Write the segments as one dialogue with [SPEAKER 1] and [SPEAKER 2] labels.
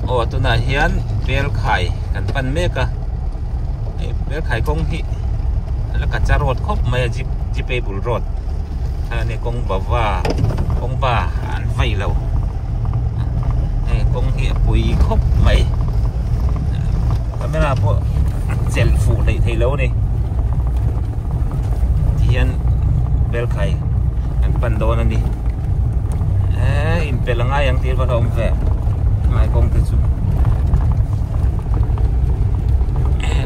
[SPEAKER 1] Aw tunah hian Belkhai kan pan mek a, hei Belkhai kawng hi a la kacha road khawp mai a jeep jeepable road kha ni kawng bava kawng ba an vei lo hei kawng hi a pui khawp mai camera pawh a chelh fuh hleih theih lo a ni tihian Belkhai kan pan dawn a ni. Eee inpelh a ngai ang tih erawh a awm ve ngai kawng te chu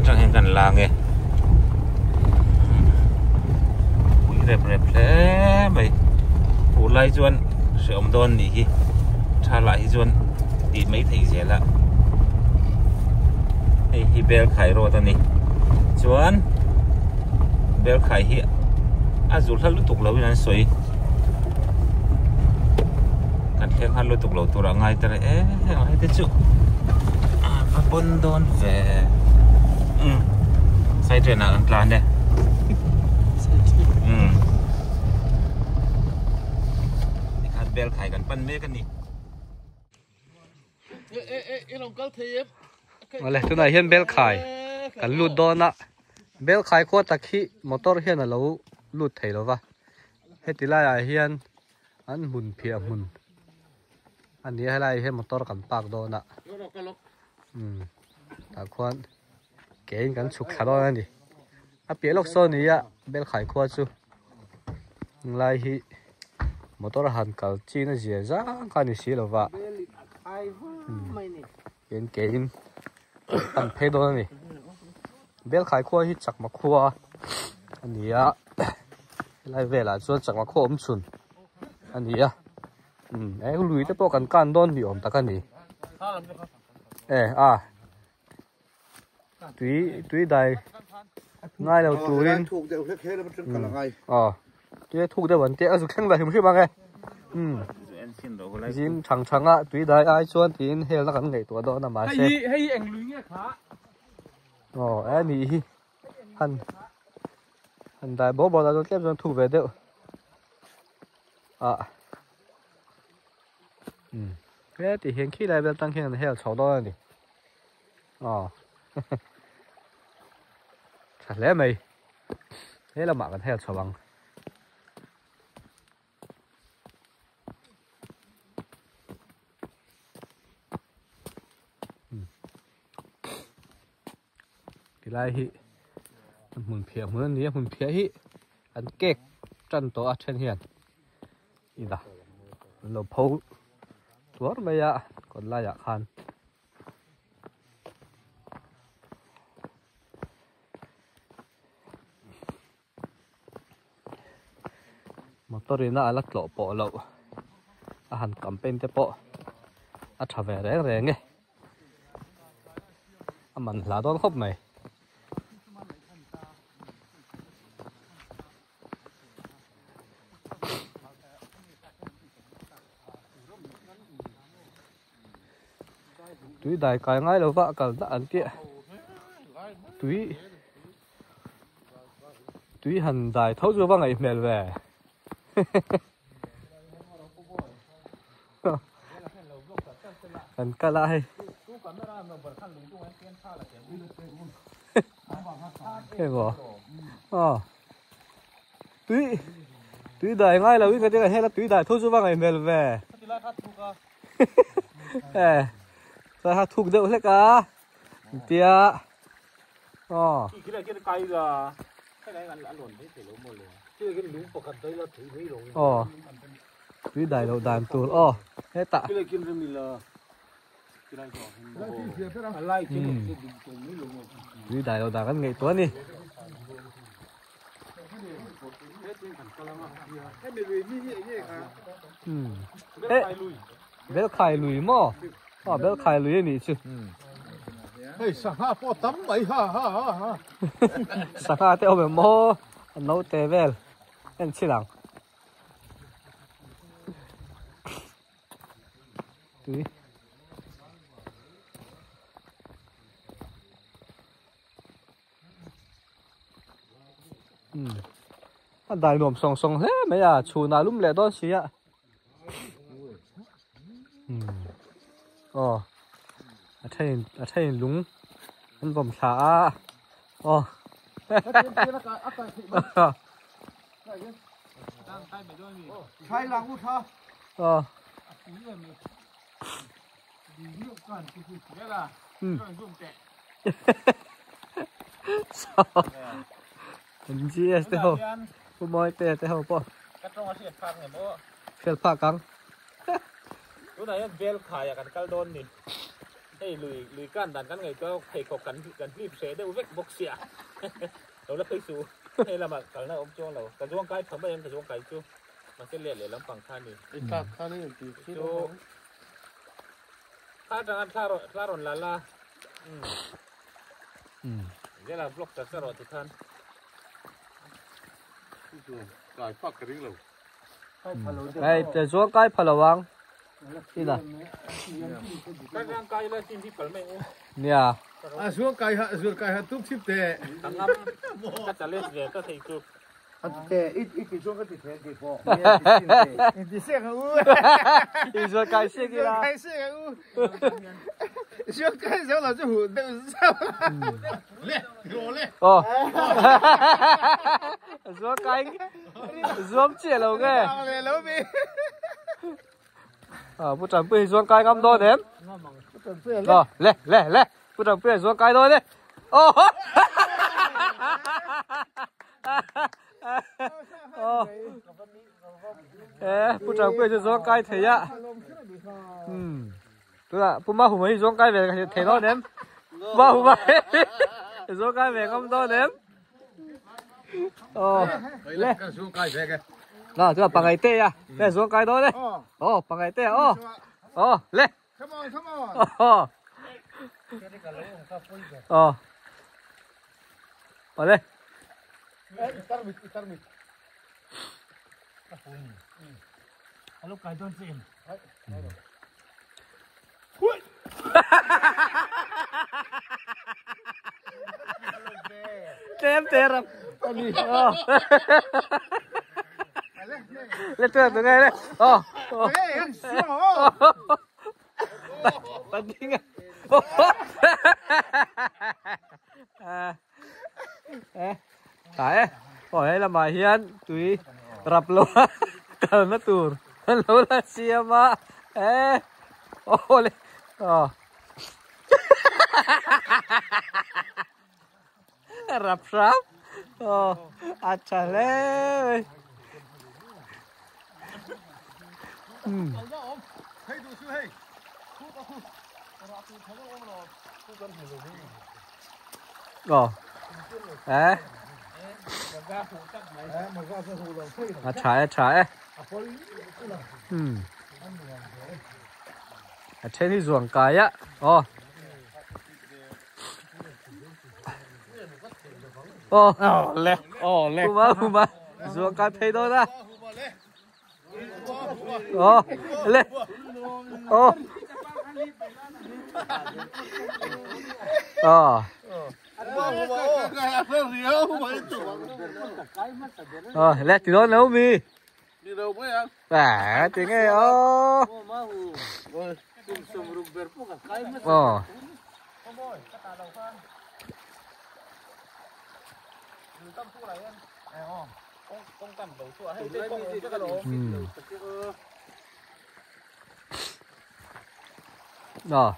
[SPEAKER 1] atang hian kan la nge pui rep rep hle mai fur lai chuan hrehawm dawn nih hi tha lah hi chuan tih mai theih zel a hei hi Belkhai road a ni chuan Belkhai hi a zu hla lutuk lo in an sawi. Kan thleng har lutuk lo tur a ngai ta reh em em a heti chu a va pawn dawn ve umm side train ah kan tlan e umm tikhan bel khai kan pan mek a ni.
[SPEAKER 2] Awle tunah hian bel khai kan lut dawn a bel khai khua tak hi motor hian a lo lut thei lo va heti laiah hian an hmun phiah hmun a ni a helaiah hian motor kan park dawn a umm tah khuan ke in kan chhuk thla dawn a ni a piah lawk sawn a ni a bel khai khua chu lai hi motor han kal chin a zia zang kha a ni si lo va in ke in an phei dawn a ni Belkhai khua hi chakma khua a ni a helai velah chuan chakma khua awm chhun a ni a umm eng lui te pawh kan kan dawn ni awm tak a ni e a tui tui dai ngai lo turin aw tui a thuk deuh an tia a zu thleng ve hrim hrim ang e umm zing thang thang a tui dai ai chuan tiin helna kan ngaihtuah dawn a mahse
[SPEAKER 3] hei eng lui nge kha
[SPEAKER 2] aw e nih hi han han dai bawr bawr ah chuan tlem chuan thuk ve deuh ah umm heti hian khi lai vel tang hian an hel chho dawn a ni. Aw tha hle mai he lamah kan hel chho ang. Tilai hi hmun phiah hmun a ni a hmun phiah hi an cake tan tawh a then hian ila an lo pho tuar mai a kawt laiah khan. Motor in a la tlawh pawh loh a han campaign te pawh a tha ve reng reng e a man hla dawn khawp mai. Tui dai kai ngai lo va kal dah an tih tui tui han dai tho chu va ngaih hmel ve kan kal a hei hei maw aw tui tui dai ngai lo in ka tia hela tui dai tho chu va ngaih hmel ve e sa ha thuk deuh hlek a tia aw aw tui dai loh dan tur aw hetah Tui dai lo dan kan ngaihtuah a ni. Belkhai lui maw? Aw Belkhai lui a nih chu.
[SPEAKER 4] Hei sangha pawh tam mai ha ha ha ha.
[SPEAKER 2] Sangha te awm em maw? A naute vel en chhil ang. Tui. Hmm. A dai nuam sawng sawng hle mai a, chhunah lum leh dawn si a. Hmm. Aw. A thenin a thenin lung an vawm thla a aw aw GS te ho Pu Mawi te te ho pawh hriat phak ang.
[SPEAKER 1] Tunah hian bel khaiah kan kal dawn ni. Hei lui lui kan dan kan ngaihtuah a pheikhawk kan kan hlip hreh deuh vek bawk sia. Lo la phei suh. Hei lamah kalna a awm chuang lo. Ka zuang kai tha mai ang ka zuang kai chu. Mahse leh leh lampang kha a ni. Chu kha atanga thla rawn thla rawn la la. Umm. Zela vlog char char rawh tikhan.
[SPEAKER 4] Kai phak ka ring lo.
[SPEAKER 2] Hei te zuang kai pha lo ang. Ila.
[SPEAKER 1] Kai rang kai la tin hi pal mai u.
[SPEAKER 2] Nia.
[SPEAKER 4] A zuang kai ha zual kai ha tum chip te.
[SPEAKER 1] Ka ngam ka challenge ve ka thei chu.
[SPEAKER 3] Te i i ti chuan ka ti thei ti pawh.
[SPEAKER 4] In ti siak ang u.
[SPEAKER 2] I zual kai siak ila.
[SPEAKER 4] Kai siak ang u. Zual kai zo lo chu hu deuh zauh. Le, ro le.
[SPEAKER 2] Aw. Zual kai zuam chiah lo nge.
[SPEAKER 4] Ang le lo mi.
[SPEAKER 2] À, Pu Trần Pui zuang kai ngam dawn em? Ờ, le, le, le. Pu Trần Pui zuang kai dawn e. Ô. Ờ. Ê, Pu Trần Pui chu zuang kai thei a. Ừm. Tunah Pu Ma Huma hi zuang kai ve thei dawn em? Ma Huma zuang kai ve ngam dawn em? Ờ, le. Nào, chúng ta pangai te à. Le zuang kai dawn e. Ờ, pangai te ờ. Ờ, le.
[SPEAKER 4] Come on, come on.
[SPEAKER 2] Ờ. Ờ. Ờ le. Tem te ram. Ờ. Le tu tu nghe le. Ờ. Ờ. Patinga. Tại ôi hei lamah hian tui rap lo a kalna tur an lo la siam a e aw le aw rap hram aw a tha hle mai umm. Ờ. Ê. A tha e tha e. Umm. A then hi zuang kai a. Aw. Aw.
[SPEAKER 4] Aw le. Aw le.
[SPEAKER 2] Huma huma zuang kai phei dawn a. Aw le. Aw. Aw. Ờ, le ti dawn lo mi. À, ti nge aw. Aw. Ờ.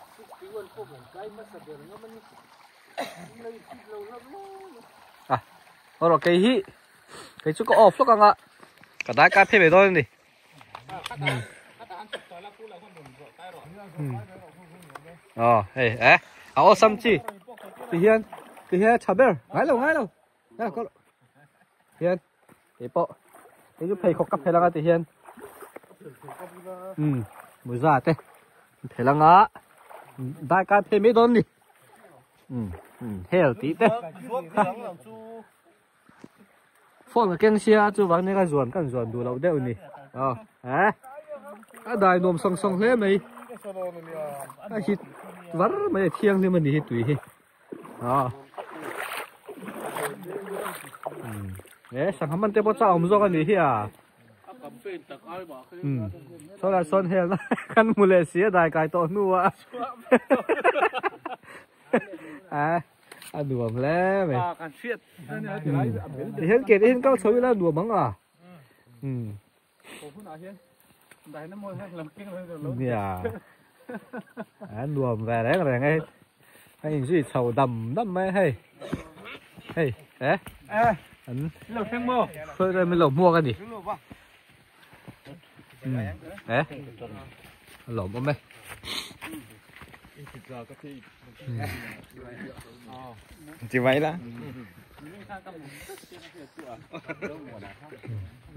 [SPEAKER 2] À, rồi cái hi. Cái chú có off lúc anh ạ. Cả đá cà phê về thôi đi. Ờ, hei, eh, a awesome chi. Ti hian, ti hian tha ber. Ngai lo, ngai lo. Ngai lo có. Hian, kei pawh. Kei chu pheikhawk ka phel anga ti hian. Umm, mawza te. Phel anga dai kai phei mai dawn ni. Umm, umm, hel tih te. Phone ka keng sia chuvang nia ka zuan kan zuan duh loh deuh ni. Aw, eh. A dai nuam sawng sawng hle mai. A hit var mai a thianghlim a ni hi tui hi. Aw. Umm, eh sangha man te pawh chak awm zawk a ni hi a. Umm, sawn ah sawn hel na kan hmu leh si a dai kai tawh hnu ah. A nuam hle mai. Ti hian ke te hian kal chho ila nuam ang a. Nia. A nuam ve reng reng e. A inzui chho dam dam mai a hei. Hei e. An hruai min lo hmuak a ni. E. A lawmawm e.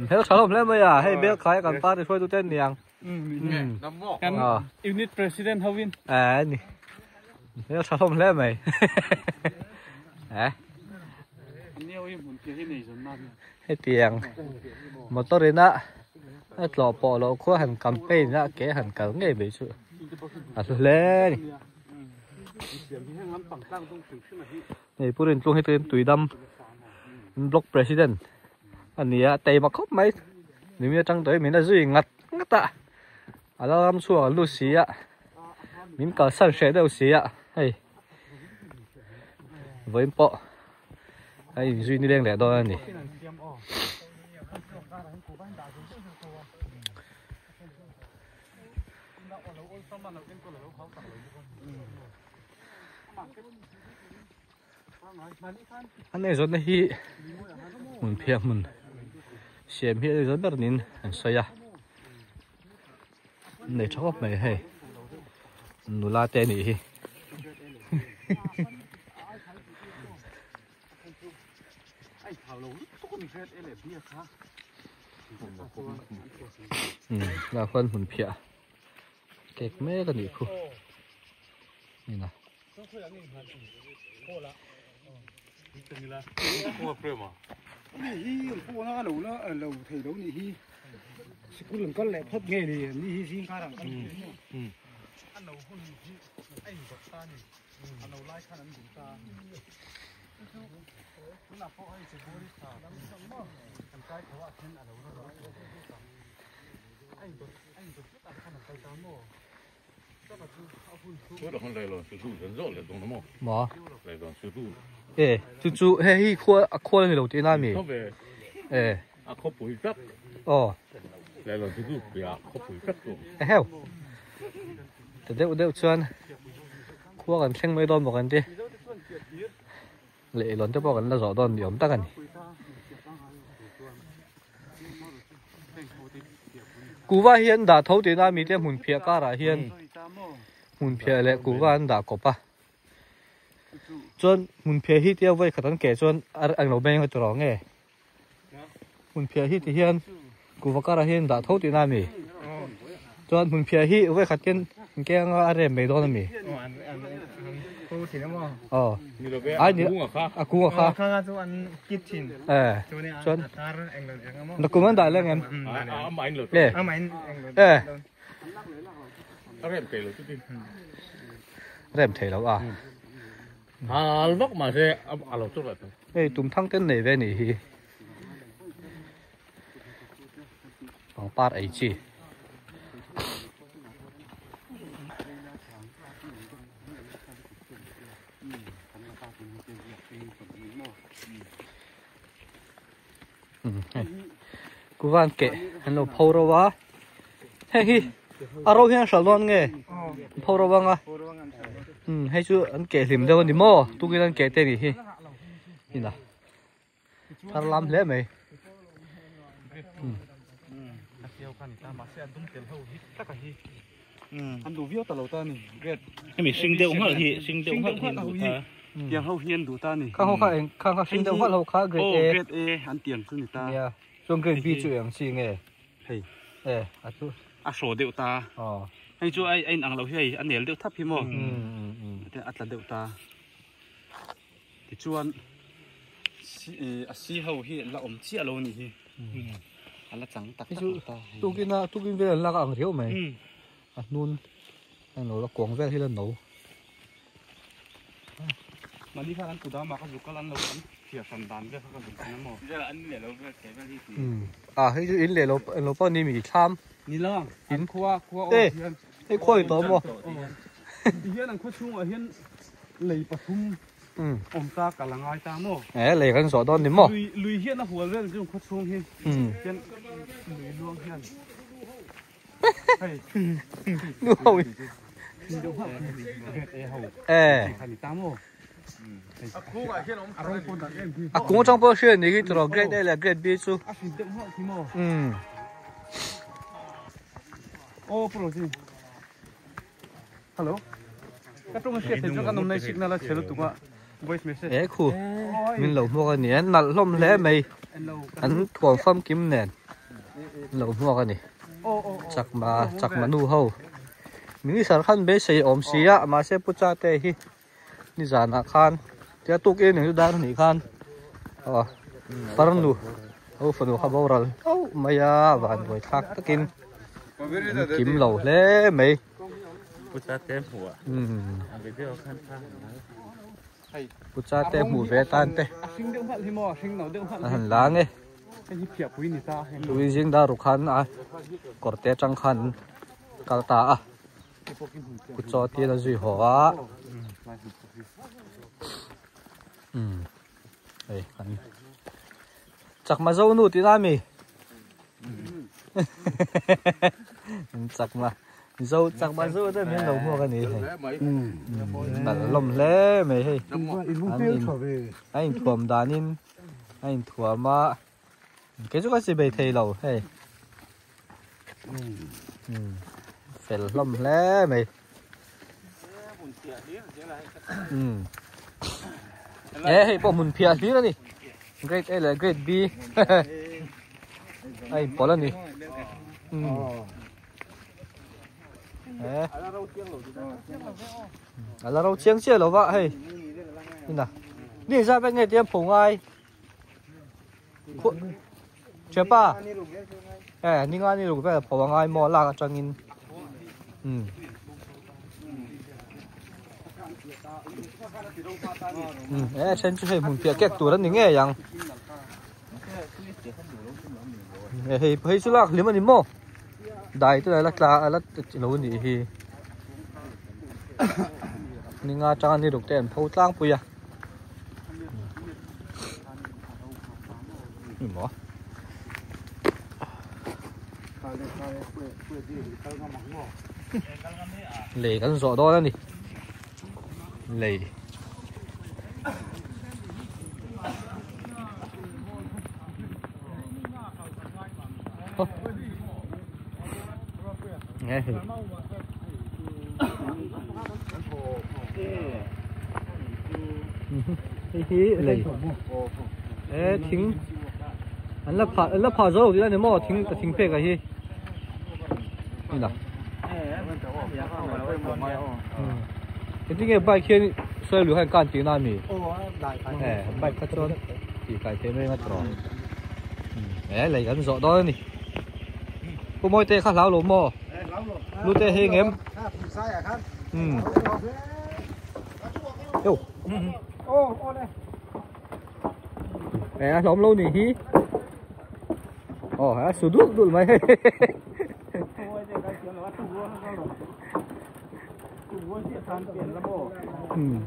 [SPEAKER 2] Hel tha hlawm hle mai a, hei bel khai kan party hruaitu te an ni ang.
[SPEAKER 4] Kan unit president ho in.
[SPEAKER 2] A ni. Hel tha hlawm hle mai. Eh. Hetiang motor ina a tlawh pawh loh khua han campaign a ke han kal ngei mai chu a hlu hle a ni. Hei Pu Rintlung hi tuin Tuidam block president a ni a taima khawp mai nimi atang tawhin min a zui ngat ngat a a la ram chhuak a lut si a min kalsan hreh deuh si a hei vawiin pawh a inzui nileng leh dawn a ni. An eizawnna hi hmun phiah hmun siam hi eizawn ber niin an sawi a an nei tha khawp mai hei nula te anih hi. Lah khuan hmun phiah kek mek a nih khu ina. Maw e chu chu hei hi khua a khual a ni lo tihna a mi e aw eheu ta deuh deuh chuan khua kan thleng mai dawn bawk an ti Leihlawn te pawh kan la zawh dawn ni awm tak a ni. Kuva hi an dah tho tihna a mite hmun phiah karah hian hmun phiah leh kuva an dah kawp a. Chuan hmun phiah hi tia vawi khat an keh chuan a englo beng a ti rawh nge. Hmun phiah hi ti hian kuva karah hian dah tho tihna a mi. Chuan hmun phiah hi vawi khat hian an ke anga a rem mai dawn a mi. Aw. Ai ni a kung a kha. Eh. Chuan nakum an dah leng em? Eh. Eh. Rem thei lo a.
[SPEAKER 4] Hal vak mahse a lo chawk leh tawh.
[SPEAKER 2] Hei tum thang ten nei ve nih hi. Pangpar ei chi. Kuvan keh an lo pho ro a hei hi a ro hian hral dawn nge pho ro anga hei chu an keh hlim deuh a ni maw tukin an keh te nih hi ina thar lam hle mai.
[SPEAKER 4] An duh viau ta lo ta a ni red.
[SPEAKER 1] Hemi hring deuh nghalh hi hring deuh nghalh hi an duh ta.
[SPEAKER 4] Tiang ho hi an duh ta a ni.
[SPEAKER 2] Khang ho kha eng khang kha hring deuh nghalh ho kha grade A.
[SPEAKER 4] Aw grade A an tiang chu ni ta.
[SPEAKER 2] Nia chuan grade B chu eng chi nge?
[SPEAKER 4] Hei.
[SPEAKER 2] E a chu.
[SPEAKER 4] A hraw deuh ta.
[SPEAKER 2] Aw.
[SPEAKER 4] Hei chu a in ang lo hi hei a nel deuh thap hi maw. A tla deuh ta. Tichuan a si ho hi la awm chiah lo a nih hi. A la chang tak tak lo ta.
[SPEAKER 2] Tukin a tukin vel an lak a ang riau mai. A hnun a lo la kuang vel hi la no.
[SPEAKER 4] Mahni khan an kudam ah ka zuk kal an lo an phiar hran dan vel kha ka zuk thin a maw.
[SPEAKER 1] Vel an leh lo vel thei vel hi tih.
[SPEAKER 2] A hei chu in leh lo lo pawh ni mi thlam.
[SPEAKER 4] Ni lo an khua khua awm hian.
[SPEAKER 2] Hei khua i tawh maw.
[SPEAKER 4] Ti hian an khua chhungah hian lei pathum.
[SPEAKER 5] Awm ta ka la ngai ta maw?
[SPEAKER 2] E lei kan zawh dawn ni maw?
[SPEAKER 5] Lui lui hian a hual vel chung khaw chhung hi hian lui luang hian hei
[SPEAKER 2] nu ho e a kung atang pawh hriat ni hi tawh grade A leh grade B chu
[SPEAKER 5] a hrin deuh nghal khi maw?
[SPEAKER 2] Um
[SPEAKER 5] Aw pawh chi Hello. Ka tawng hriat thei chu kan awm nai signal a chhe lutuk a voice message.
[SPEAKER 2] E khu min lo hmuak a ni an nalh hlawm hle mai an thuam famkim nen an lo hmuak a ni chakma chakma nu ho minister khan beisei awm si a mahse pu cha te hi nizanah khan tia tuk in eng chu dar anih khan aw farnu ho fanu kha boral hlauh mai a vanduai thlak takin an kim lo hle mai. Pu cha te hmuh ve tan te a han la nge tui zing dar ruk khan a kawr te atang khan kal ta a pu chaw te a zui haw a hei kan chakma zo nu tih na ami chakma zo chakma zo te min lo hmuak a ni hei nalh hlawm hle mai hei an in a inthuam danin a inthuam a kei chu ka chi bei thei lo hei fel hlawm hle mai e hei pawh hmun phiah hlir a ni grade A leh grade B a inpawlh a ni a la ro chiang chiah lo va hei ina ni zat vek nge tia pho ngai Chepa e ninga ni ruk vel pho angai maw lak atangin um um e then chu hei hmun piah kek tur ani ngei ang e hei hei chu lak hlim ani maw dai te la tla la lo nih hi ninga tang ani ruk te an pho tlangpui a. Maw lei kan zawh dawn a ni lei nghe hei hei hi lei e thing an la phah an la phah zo lo tih a ni maw thing thing phek ah hi ina engtin nge bike hian sawi lui khan kan tih na ami e bike kha chuan tih kai thei mai ang a tawh e lei kan zawh dawn a ni pu mawi te kha hlau lo maw lu te hei ngem um yo e a hlawm lo nih hi oh a su dul dul mai hei um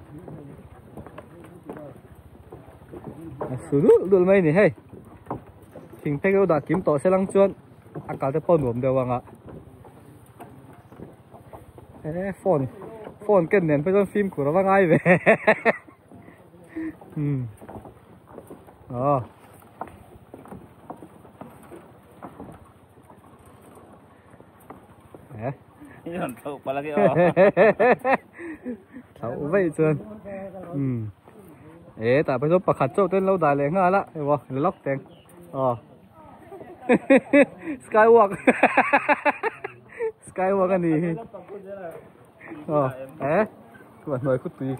[SPEAKER 2] a su dul dul mai ni hei thing phek lo dah kim tawh se lang chuan a kal te pawh nuam deuh ang a e phone phone ken nen phei chuan fimkhur a va ngai ve um aw e thau vei chuan um e tah phei chuan pakhat chauh ten lo dah leh nghal a emaw lawk teng aw skywalk skywalk a ni hi aw e chuan hnuai khu tui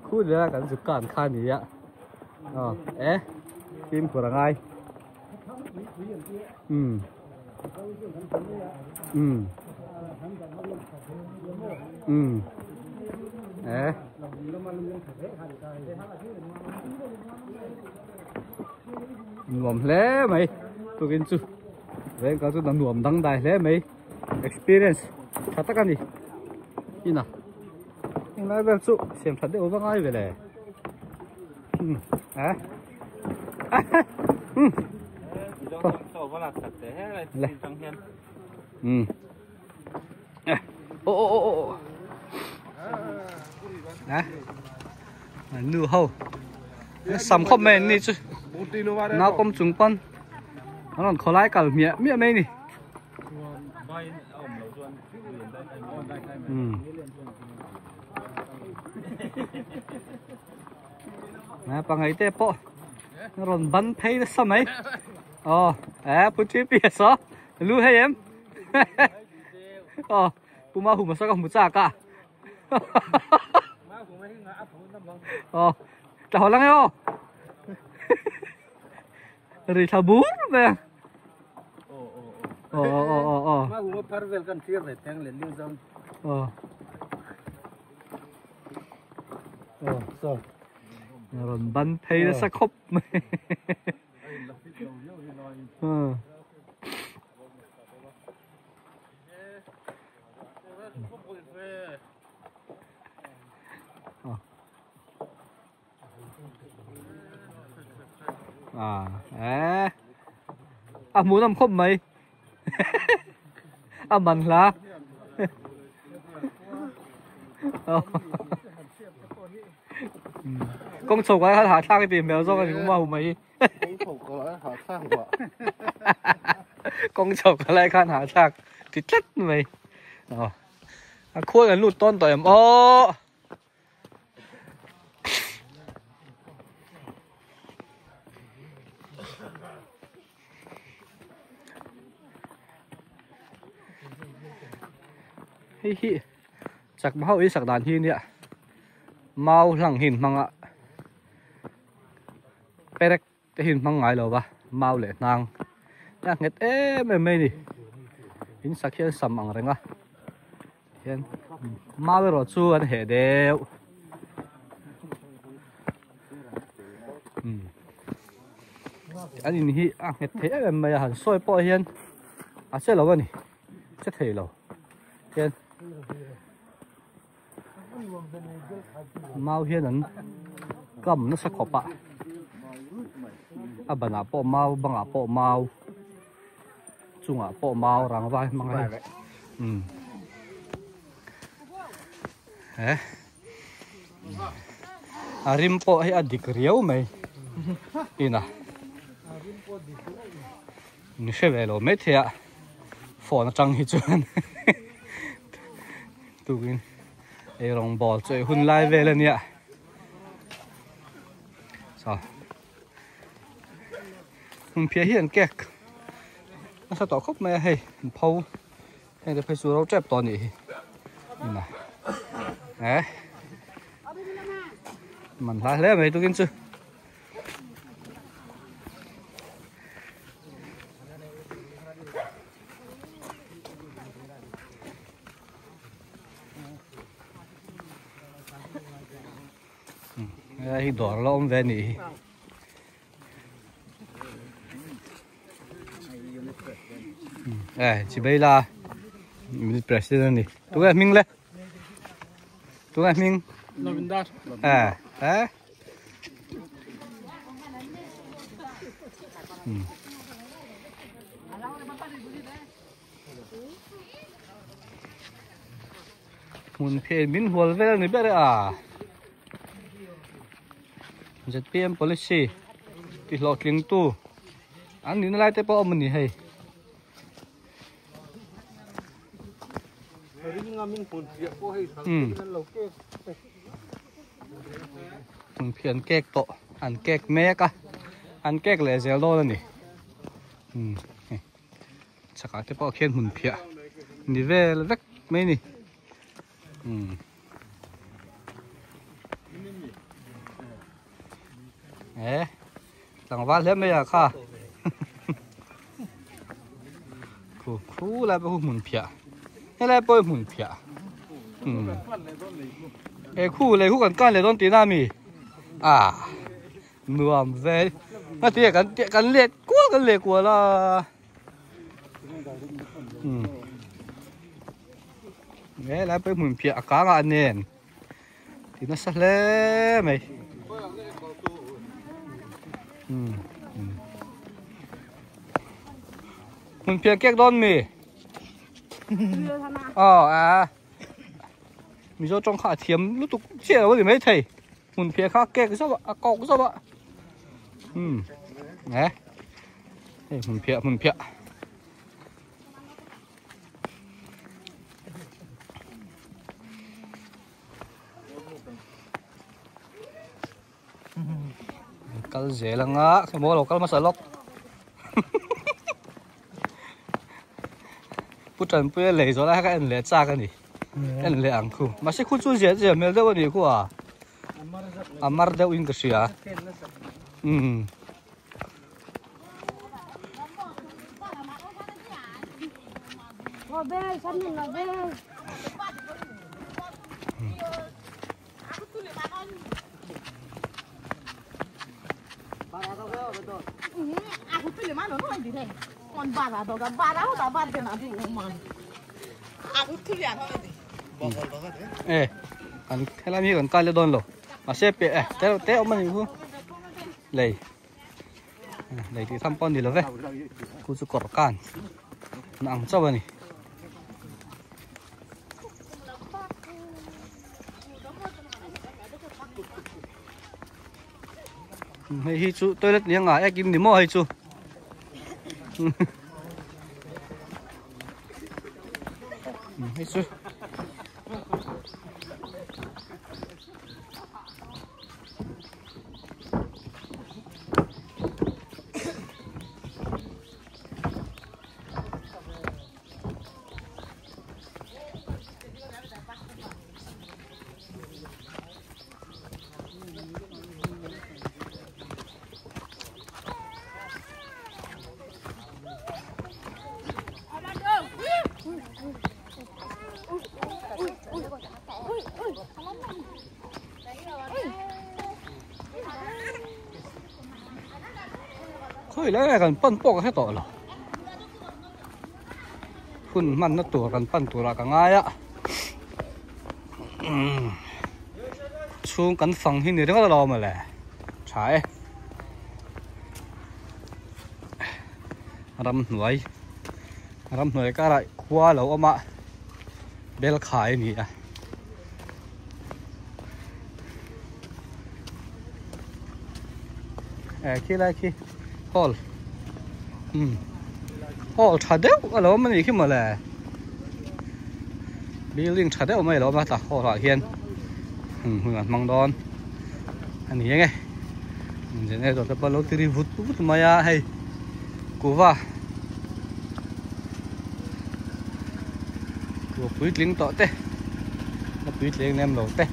[SPEAKER 2] khu zel a kan zuk kan kha a ni a aw e fimkhur a ngai um um um e nuam hle mai tukin chu veng kal chu nuam dang dai hle mai experience tha tak a ni ina englai vel chu siam that deuh va ngai ve le. À. Ừ. Ô ô ô ô. À. Nu hâu. Sắm không mền đi chứ. Nó công chúng con. Nó còn khó lái cả mía mía mê nè. Ừ. Nè, bằng ấy tê bộ. Nó còn bắn thấy nó sao mấy. Ờ, à, bún chip bia sao? Lưu hay em? Ờ, bún ma hủ mà sao không bún chả cả. Ờ, chào lăng eo. Rồi thà bún mà. Ờ ờ ờ ờ.
[SPEAKER 3] Ma hủ mà parvel kan tier le tang le lưu zam.
[SPEAKER 2] Ờ. Ờ, sao? Rồi bắn thấy nó sắc khóc mày. Ờ. À, à, à muốn làm không mày? À mình là. Công sổ quá hạ thang thì mèo do cái cũng mau mày.
[SPEAKER 4] Công sổ quá hạ thang quá.
[SPEAKER 2] Công sổ quá lại khăn hạ thang thì chết mày. Ờ. À khuôn cái lụt ton tụi em ô. Hi hi, chắc bao ý sạc đàn hi nè, mau lăng hình mang ạ, perek cái hình mang ngài lâu ba, mau lệ nang, nhá nghẹt em em mày đi, in sạc hiền sầm ang renga, hiền mau rồi chú anh hệ đều, anh in hi à nghẹt thế em mày hẳn soi po hiền, à sẽ lâu anh, sẽ thể lâu, hiền. Mau hiền anh cầm nó sẽ khó bạ, à bà nào bỏ mau, bà nào bỏ mau, chung à bỏ mau răng vai mang hay, à rim bỏ hay à địch riêu mày, đi nè, mình sẽ về lo mấy thế ạ, phone nó trăng hết trơn. Tụi cái rong bò chơi hun lai về lên nhỉ, sao? Hun phía hiện kẹt, nó sao tỏ khóc mẹ hay phâu, hay là phải xuống rau chép to nhỉ? Nè, đấy, mình lại lấy mấy tụi kia chứ. Hi dor lo om ve ni. Eh, chỉ bây là mình president ni. Tụi em mình le. Tụi em mình. Eh, eh. Mun phe min hual vel ni ber a. ZPM policy ti hlawh tling tu an nihna lai te pawh awm a ni hei. Hmun phian kek tawh an kek mek a an kek leh zel dawn a ni. Chakah te pawh khian hmun phiah ni vel vek mai ni. Ê, thằng vát hết mấy à kha. Khu khu lại bao mùn pia. Thế lại bao mùn pia. Ê khu lấy khu còn can lấy đón tí na mì. À, nuông về. Mà tiệt cái liệt quá cái liệt quá là. Ê lại bao mùn pia cá ngạn nè. Thì nó sát lẽ mày. Hmun phiah kek dawn mi? Aw a Mizo tawng kha a thiam lutuk chiah lo a ni maithei. Hmun phiah kha a kek zauh a, a kawk zauh a. Umm e hei hmun phiah hmun phiah. Kal zel anga maw lo kal hmasa lawk pu tanpuia lei zawh lai kha ka en leh chak a ni en leh ang khu mahse khu chu zia zia hmel deuh a ni khu a a mar deuh in ka hria umm. E kan helai mi kan kai le dawn lo mahse pe e te te awm a ni khu lei lei tih tham pawh a ni lo ve khu chu kawr kan na ang chauh a ni. Hei hi chu toilet ni anga ek in ni maw hei chu hei chu Khawi lai kan pan pawh ka hre tawh lo. Hun hmanna tur kan pan turah ka ngai a chhung kan fang hi ni ringawt alawm mawle tha e ramhnuai ramhnuai karah khua a lo awm a bel khai a ni a. E khi lai khi hall um hall tha deuh a lo awm a nih khi mawle building tha deuh mai a lo awm a tah hall ah hian hun an hmang dawn a ni eng e generator te pawh a lo ti ri vut vut mai a hei kuva kuva puitling tawh te la puitling lem lo te.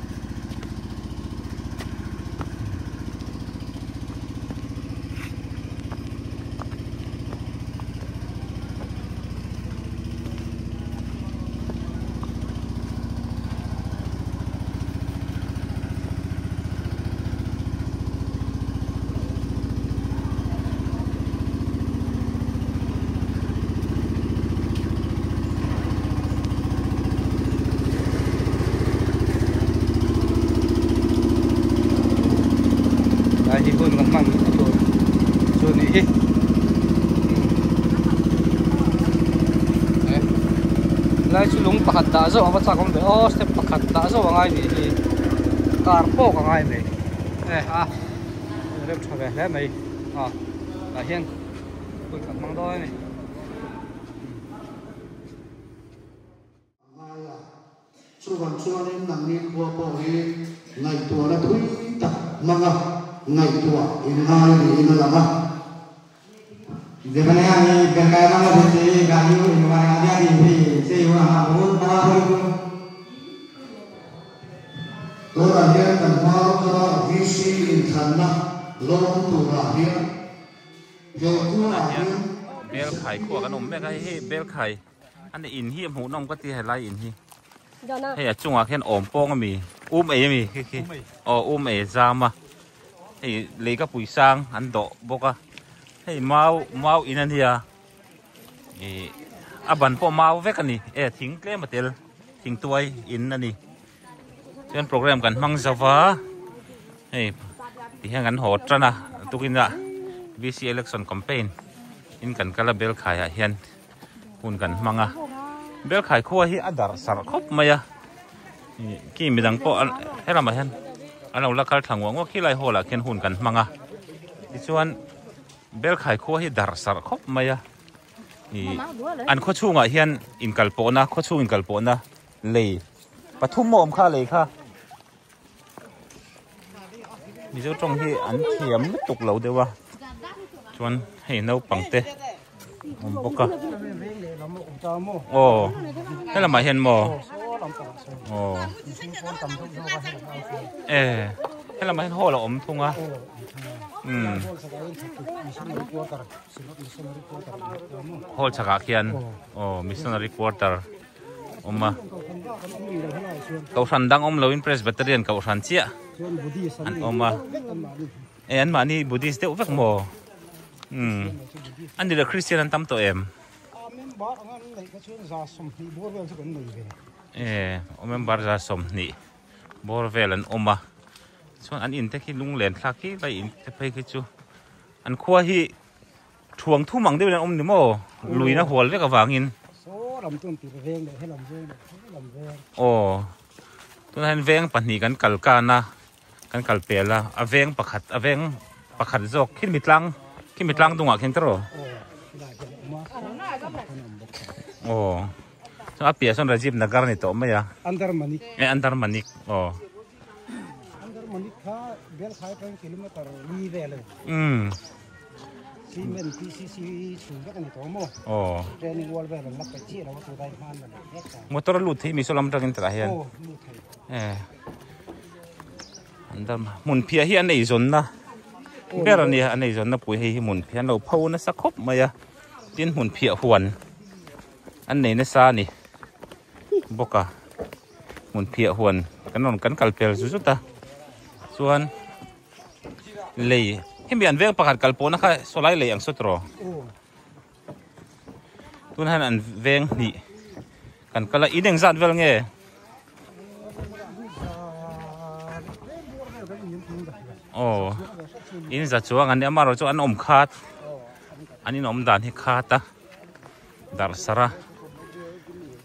[SPEAKER 2] Lai hi hun kan hman a tur chu nih hi lai chu lung pakhat dah zauh ava chak awm ve aw step pakhat dah zauh a ngai nih hi car pawh ka ngai mai e a rem tha ve hle mai a tah hian hun kan hmang dawn a ni.
[SPEAKER 6] A ngai a, chuvang chuanin nangni khua pawh hi ngaihtuahna thui tak hmanga ngaihtuah in ngai niin a lang a. Tunah hian kan hma lawka VC inthlanna lawm turah hian he khuaah hian
[SPEAKER 1] Belkhai khua kan awm mek a, hei hi Belkhai a ni in hi a hmuhnawm ka ti helai in hi hei a chungah khian awm pawng a mi um ei a mi khi khi aw um ei a zam a hei lei ka pui sang an dawh bawk a hei mau mau in a nia ih a ban pawh mau vek a ni e thing tlem a tel thing tuai in a ni chuan program kan hmang zo va hei ti hian kan haw tan a tukin ah. VC election campaign in kan kal a Belkhai ah hian hun kan hmang a Belkhai khua hi a darh sarh khawp mai a ih khi midang pawh helamah hian an lo la kal thla nguah nguah khi lai hall ah khian hun kan hmang a tichuan Belkhai khua hi darh sarh khawp mai a ih an khaw chhungah hian inkalpawhna khaw chhung inkalpawhna lei pathum a awm kha lei kha. Mizo tawng hi an thiam lutuk lo deuh a chuan hei naupang te awm bawk a aw helamah hian maw aw e helamah hian hall a awm thung a umm hall chhakah khian aw missionary quarter. awm a kohhran dang awm loin presbyterian kohhran chiah an awm a e an mahni buddhist deuh vek maw umm an ni leh christian an tam tawh em e member za sawmhnih bawr vel an awm a chuan an in te khi lunglen thlak khi vai in te phei khi chu an khua hi Thuang thum ang deuhin an awm ni maw? Luina hual vek avangin. Aw, tunah hian veng pahnih kan kal kan a, kan kal pel a, a veng pakhat, a veng pakhat zawk khi mi tlang, khi mi tlang dungah khian tiraw? Aw, chuan a piah sawn Rajiv Nagar a ni tawh mai a.
[SPEAKER 5] Andarmanik.
[SPEAKER 1] E Andarmanik, aw.
[SPEAKER 5] Andarmanik kha Belkhai atangin kilometer li vel a ni.
[SPEAKER 1] Umm.
[SPEAKER 5] Cement PCC chhung vek a ni tawh maw?
[SPEAKER 1] Aw.
[SPEAKER 5] Training wall vel an la peih chiah lo a tunlai hman la leh vek a.
[SPEAKER 1] Motor a lut thei mi saw lam atangin tah hian.
[SPEAKER 5] Aw lut thei.
[SPEAKER 1] Eh. An dam hmun phiah hi an ei zawnna ber a nia an ei zawnna pui hei hi hmun phiah an lo pho nasa khawp mai a tin hmun phiah huan an nei nasa a ni bawk a hmun phiah huan kan rawn kan kal pel zut zut a chuan. Lei hemi an veng pakhat kal pawhna kha sawlai lei ang saw tawh tunah hian an veng hnih kan kal a in engzat vel nge aw in za chuang an nia amaherawhchu an awm khat an inawm dan hi khat a darhsarh a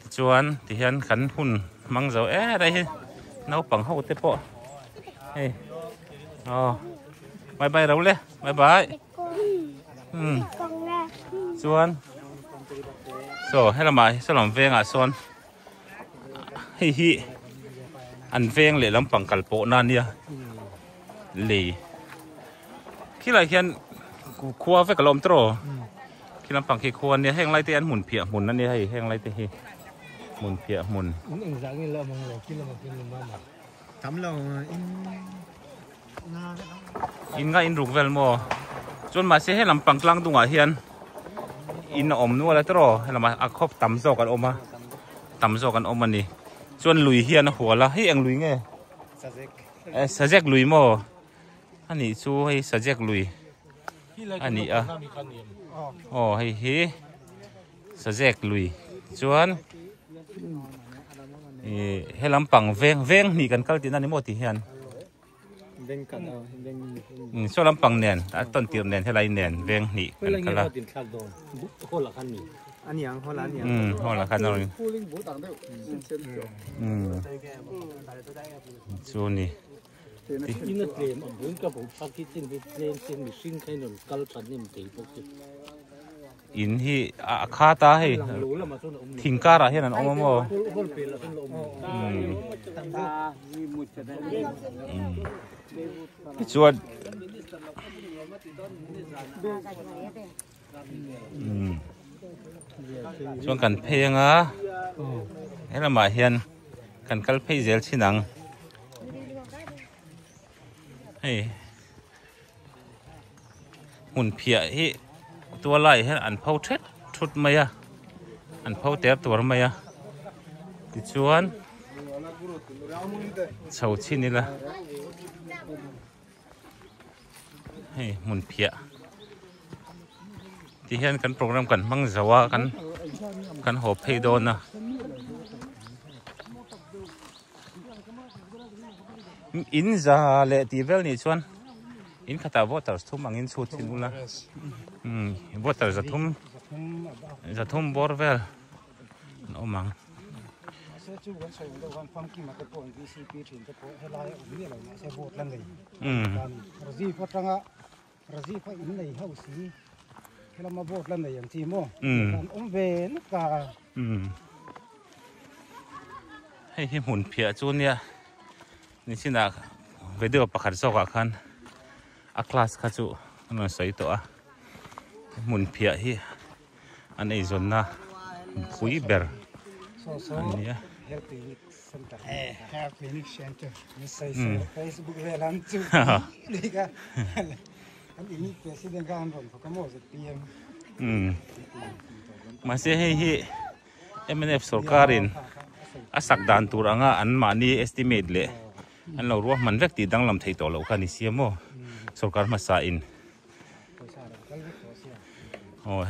[SPEAKER 1] tichuan tihian kan hun hmang zo er a hi naupang ho te pawh hei aw bye bye ro le bye bye um chuan saw helamah saw lam vengah sawn hei hi an veng leh lampang kal pawh na ania lei khilai khian khua vek a lo awm tawh Khi lampang khi khua ania heng lai te an hmun phiah hmun ania hei heng lai te hi hmun phiah hmun.
[SPEAKER 3] In engzah nge la awm ang lo khi lamah khian lawm a mah.
[SPEAKER 4] Tam lo in nga vek ang.
[SPEAKER 1] In nga in ruk vel maw? Chuan mahse he lampang tlang dungah hian in a awm nual a tiraw helamah a khawp tam zawk an awm a tam zawk an awm a ni. Chuan lui hian a hual a hei eng lui nge?
[SPEAKER 4] Sazek.
[SPEAKER 1] Sazek lui maw? A nih chu hei Sazek lui. a ni a aw hei hi sazek lui chuan ih he lampang veng veng hnih kan kal tihna a ni maw tih hian saw lampang nen a tawn tirh nen helai nen veng hnih kan kal a umm hall ah khan a rawn umm chu ni.
[SPEAKER 3] In a tlem a bul ka bo phak hi chin hi tlem chin mihring kha in rawn kal tha hnem thei bawk hi.
[SPEAKER 1] In hi a khat a hei thing karah hian an awm a maw. Tichuan Chuan kan phei anga he lamah hian kan kal phei zel chin ang hei hmun phiah hi tual laiah hian an pho thet thut mai a an pho ter tuar mai a tichuan chho chhin ila. Hei hmun phiah ti hian kan program kan hmang zo a kan kan haw phei dawn a in za leh tih vel nih chuan. In khatah voters thum angin chhut thin ula. Um voter zathum zathum bawr vel an awm ang.
[SPEAKER 7] Mahse chu kan sawi ang deuh khan famkima te pawh VCP thin te pawh helai a awm miah lo mahse vote la nei Rajiv atanga Rajiv a in nei ho si helama vote la nei ang chi maw an awm ve nuk a.
[SPEAKER 1] Hei hi hmun phiah chu nia nichinah video pakhat zawkah khan a class kha chu an rawn sawi tawh a hmun phiah hi an eizawnna pui ber a ni a. Mahse hei hi mnf sorkarin a sak dan tur anga an mahni estimate leh an lo ruahman vek tih danglam thei tawh loh kha a ni sia maw sorkar hmasa in aw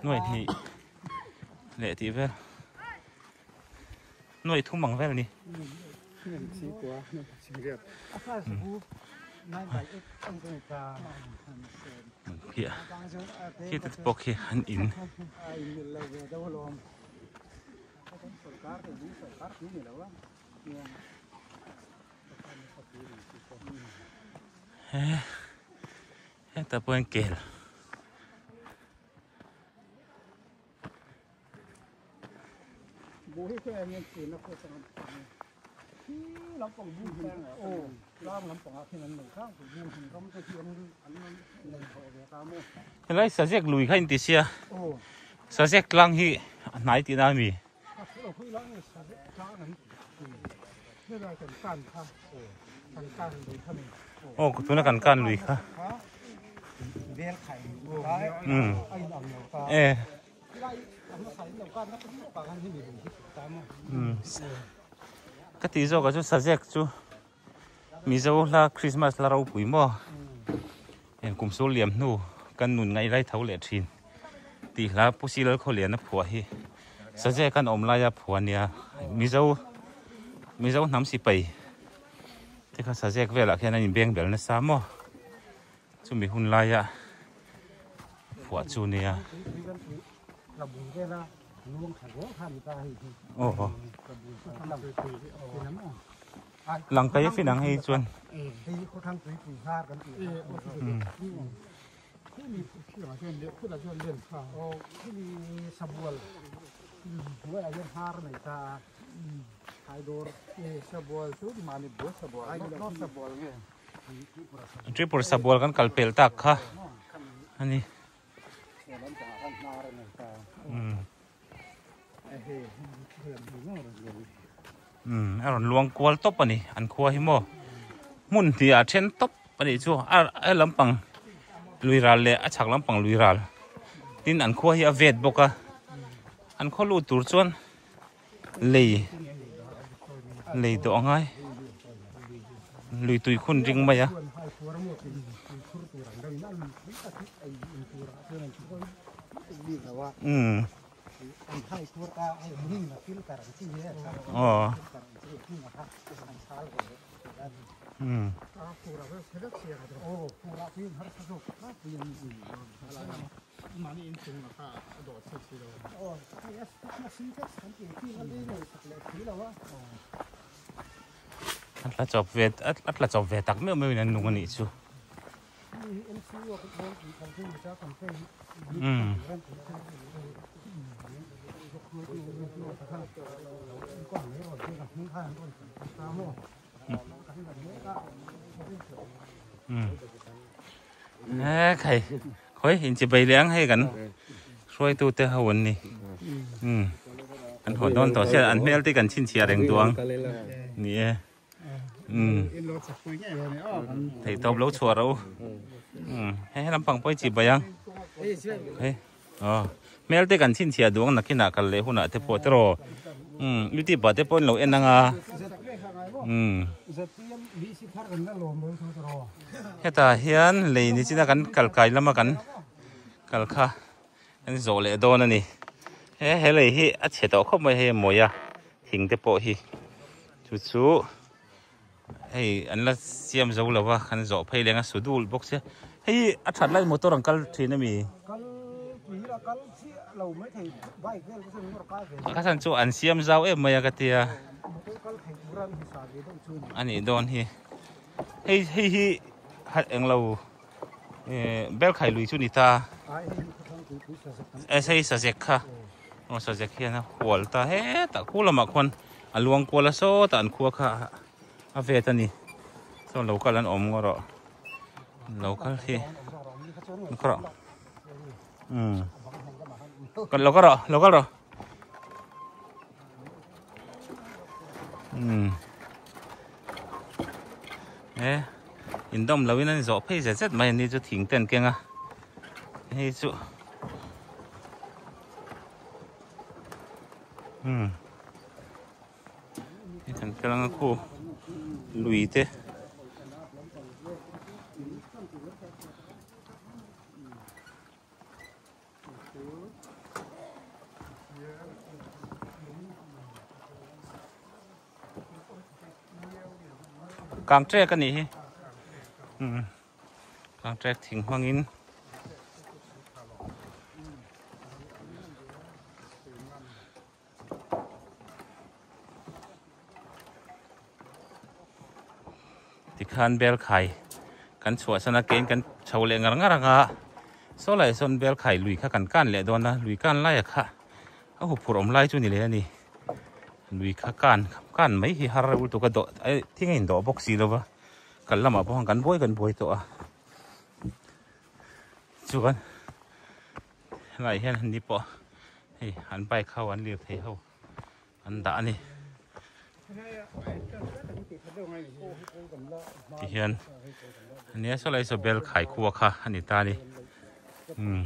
[SPEAKER 1] nuai hnih leh tih vel nuai thum ang vel a ni. Khi te pawh khi an in. Hetah pawh hian kel. Helai sazek lui kha inti sia sazek tlang hi a hnai tihna a mi. Aw tuna kan kan lui kha. Um e. Um ka tih zawk ah chu sazek chu Mizo hla Christmas hla ropui maw eng kum sul liam hnu kan nun ngaih lai tho leh thin tih hla Pu Silal Khawliana phuah hi sazek an awm laia phuah a nia Mizo Mizo hnam sipai te kha sazek velah khian an inbeng bel nasa maw chumi hun laia phuah chu nia. Aw aw lang kai a fin ang hei chuan Tripura sabual kan kal pel tak kha a ni. A rawn luang kual tawp a ni an khua hi maw hmun hnih ah then tawp a nih chu a lampang lui ral leh a chhak lampang lui ral tin an khua hi a vet bawk a an khaw lut tur chuan lei lei tawh a ngai lui tui khun ring mai a. Umm aw umm A tla chawp ve a tla chawp ve tak meuh meuhin an nung a nih chu. Umm. Umm. E khai khoi in chi bai leng hei kan hruaitu te ho an ni. Umm. An haw dawn tawh sia an hmel te kan chhinchhiah reng duang. Ni e. Umm. Thei tawp lo chhuah ro. Umm. Hei lampang pawh i chi bai ang. Hei. Aw. Hmel te kan chhinchhiah duang nakinah kal leh hunah te pawh tiraw. Umm. Youtube ah te pawh an lo en ang a. Umm. Hetah hian lei ni china kan kal kai lama kan kal kha kan zawh leh dawn a ni. He he lei hi a chhe tawh khawp mai hei a mawi a thing te pawh hi chu chu. Hei an la siam zo lo va kan zawh phei leng a su dul bawk sia. Hei a that lai motor an kal thin ami?
[SPEAKER 7] Kal tui la kal chiah lo mai thei bike vel te chuan motor kal ve.
[SPEAKER 1] Ka chan chu an siam zau em mai a ka tia.
[SPEAKER 7] Motor kal thei tur an hisa ve deuh chu
[SPEAKER 1] ni. Ani dawn hi. Hei hei hi hat englo Belkhai lui chu ni ta. Hei sazek kha. Aw sazek hian a hual ta hetah khu lamah khuan a luang kual a sawtah an khua kha a vet a ni. Saw local an awm ngawt rawh. Local hi khaw rawh. Umm local rawh local rawh. Umm e indawm lo in an zawh phei zet zet mai a ni chu thing te an keng a hei chu umm hei kan kal anga khu lui te. Kang trek a nih hi umm kang trek thing hmangin tikhan bel khai kan chhuahsan a kein kan chho leh ngar ngar ang a saw lai sawn bel khai lui kha kan kan leh dawn a lui kan laia kha a huphurh awm lai chu ni leh a ni lui kha kan kan mai hi har reuh lutuk a dawh thing a indawh bawk si lova kal lamah pawh kan buai kan buai tawh a chuan helai hian an ni pawh hei an bike ho an lirthei ho an dah a ni tihian ania saw lai saw bel khai khua kha a ni ta a ni umm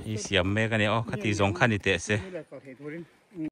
[SPEAKER 1] hei siam mek a ni aw khati zawng kha ni teh se.